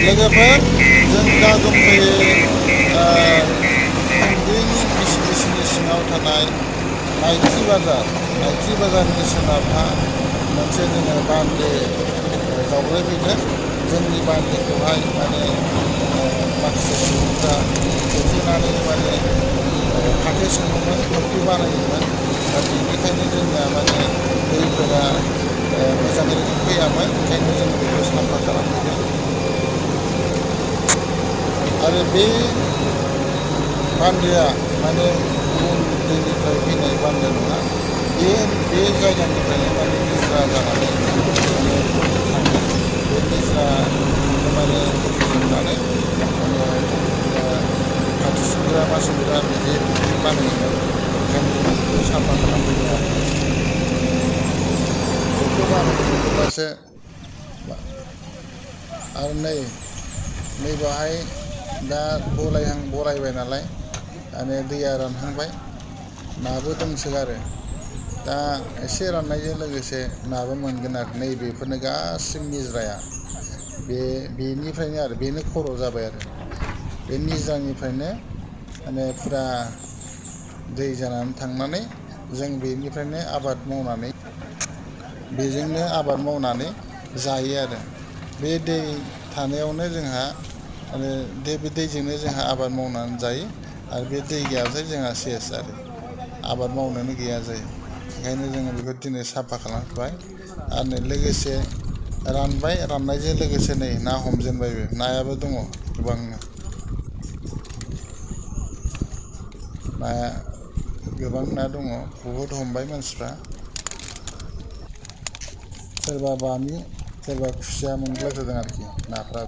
लोगोफोर जों दा दंफैयो खुंग्रिनि बिसि सिङाव थानाय नायथि बाजारनि सोनाबहा मोनसे जोङो बान्दो जावग्लायफैदों। जोंनि बान्दोखौहाय माने माखासे सुबुंफ्रा होथेनानै माने फाथो सोमोमोन, फुख्रि बानायोमोन। दा बेनिखायनो जोंना माने दैफोरा मोजां रोखोम फैयामोन। ओंखायनो जों बेखौ साफा खालामफैदों। आरो बे बान्दोआ माने गुबुन दैनिफ्राय फैनाय बान्दो नङा। बे जायगानिफ्रायनो माने निज्रा जानानै माने थाङो। बे निज्राखौनो माने फुदुंनानै माने फाथो सोमग्रा मा सोमग्रा बिदि फुख्रि बानायोमोन। ओंखायनो जों बेखौ साफा खालामफैदों आरो बेखौ बानायफैजोबबासो आरो नै बेवहाय दा बरायबाय नालाय माने दैया रानहांबाय, नाबो दंसोगारो। दा एसे राननायजों लोगोसे नाबो मोनगोन आरो नैबेफोरनो गासिबो निज्राया बेनिफ्रायनो आरो बेनो खर' जाबाय आरो बे निज्रानिफ्रायनो माने फुरा दै जानानै थांनानै जों बेनिफ्रायनो बेजोंनो आबाद मावनानै जायो आरो बे दै थानायावनो जोंहा आरो बे दैजोंनो जोंहा आबाद मावनानै जायो। आरो बे दै गैयाब्लाथाय जोंहा सेस आरो आबाद मावनोनो गैया जायो। ओंखायनो जोङो बेखौ दिनै साफा खालामबाय। आरो नै लोगोसे राननायजों लोगोसे नै ना हमजेनबायबो, नायाबो दङ गोबांनो। नाया गोबां ना दङ, बहुद हमबाय मानसिफ्रा। सोरबा बामि, सोरबा खुसिया मोनगुलायथारदों आरोखि नाफ्रा।